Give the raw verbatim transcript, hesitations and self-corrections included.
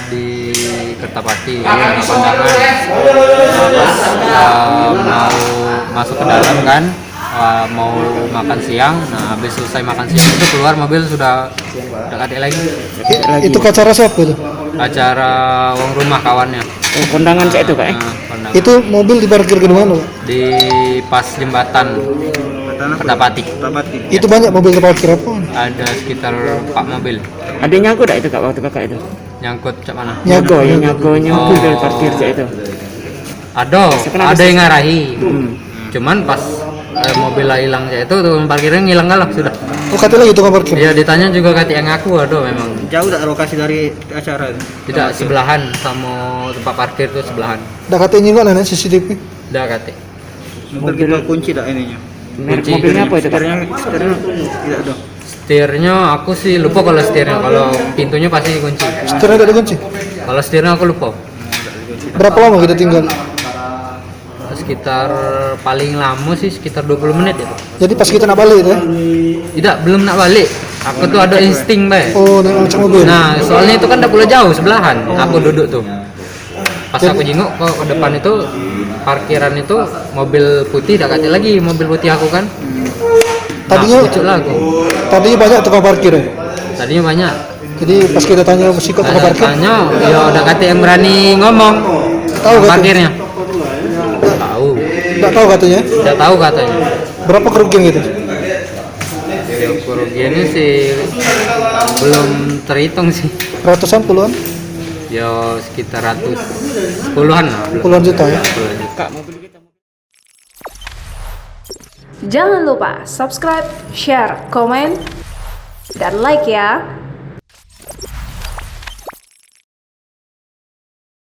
Di Kertapati, iya, Kondangan. Pas, eh, mau masuk ke dalam kan, eh, mau makan siang. Nah, habis selesai makan siang itu keluar mobil sudah dak katik lagi. Itu ke acara siapa itu? Acara wong rumah kawannya. Oh, kondangan cak itu, Kak, eh? Nah, kondangan. Itu mobil diparkir ke mana, Pak? Di pas jembatan Kertapati. Itu banyak mobil terparkir apa? Ada sekitar empat mobil. Ada nyago dak itu, Kak, waktu Kakak itu? Nyangkut cak mana? Nyago, ya, nyago, nyago. Oh. Mobil parkir cak itu. Ada, ada yang ngarahi. Hmm. Cuman pas, eh, mobil lah hilang cak itu, tukang parkirnya ngilang kalah sudah. Oh, kate lagi tukang parkir? Ya, ditanya juga kate yang ngaku ada memang. Jauh dak lokasi dari acara itu? Tidak, sebelahan sama tempat parkir tuh, sebelahan. Dak kate nyingok lah, nek C C T V? Dak kate. Mobil kita kunci dak ininya? Merek mobilnya apa itu, Kak? Setirnya, setirnya tidak ada. Setirnya aku sih lupa kalau setirnya, kalau pintunya pasti dikunci. Setirnya dak dikunci? Kalau setirnya aku lupa. Berapa lama kita tinggal? Sekitar, paling lama sih sekitar dua puluh menit ya. Jadi pas kita nak balik itu, ya? Tidak, belum nak balik. Aku tuh ada insting, Bay. Oh, nak ngecek mobil. Nah, soalnya itu kan dak pula jauh, sebelahan aku duduk tuh. Pas aku jingok ke, ke depan itu, parkiran itu, mobil putih dak katik lagi, mobil putih aku kan. Tadinya, nah, pucuk lah aku. Tadinya banyak tukang parkir, ya? Tadinya banyak. Jadi pas kita tanya sikok tukang parkir? Tanya, ya dak katik yang berani ngomong. Tahu katik? Parkirnya. Tahu. Dak tahu katanya? Dak tahu katanya. Berapa kerugian gitu? Ya, kerugiannya sih belum terhitung sih. Ratusan, puluhan? Ya, sekitar ratus, puluhan lah. Puluhan juta, ya? Puluhan juta. Jangan lupa subscribe, share, komen, dan like ya.